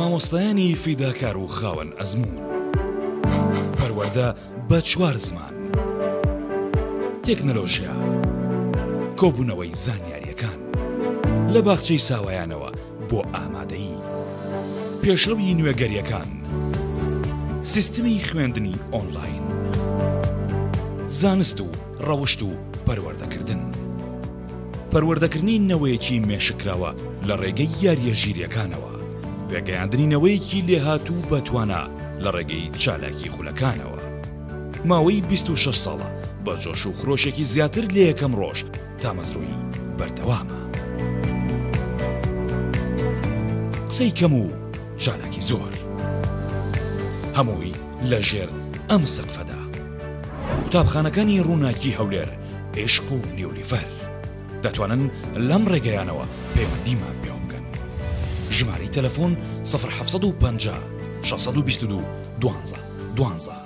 مامۆستایانی فیداکار و خاوەن ئەزموون. پەروەردە بە چوار زمان. تەکنەلۆژیا. کۆبوونەوەی زانیارییەکان. لە باخچەی ساوایانەوە بۆ ئامادەیی. پێشڕەوی نوێگەرییەکان. سیستمی خوێندنی ئۆنلاین. زانست و ڕەوشت و پەروەردەکردن. پەروەردەکردنی نەوەیەکی مێشککراوە لە ڕێگەی یارییە ژیرییەکانەوە، پێگەیاندنی نەوەیەکی لێهاتوو و بەتوانا لە ڕێگەی چالاکی خولەکانەوە. ماوەی 26 ساڵە بە جۆش و خرۆشێکی زیاتر لە یەکەم ڕۆژ تامەزرۆیی بەردەوامە. قسەی کەم و چالاکی زۆر. هەمووی لە ژێر ئەم سەقفەدا. قوتابخانەکانی ڕووناکی هەولێر، عیشق و نیولیفەر. دەتوانن لەم ڕێگەیانەوە پەیوەندیمان پێوە بکەن. ژمارەی تەلەفۆن، سفر 750 622 12 12.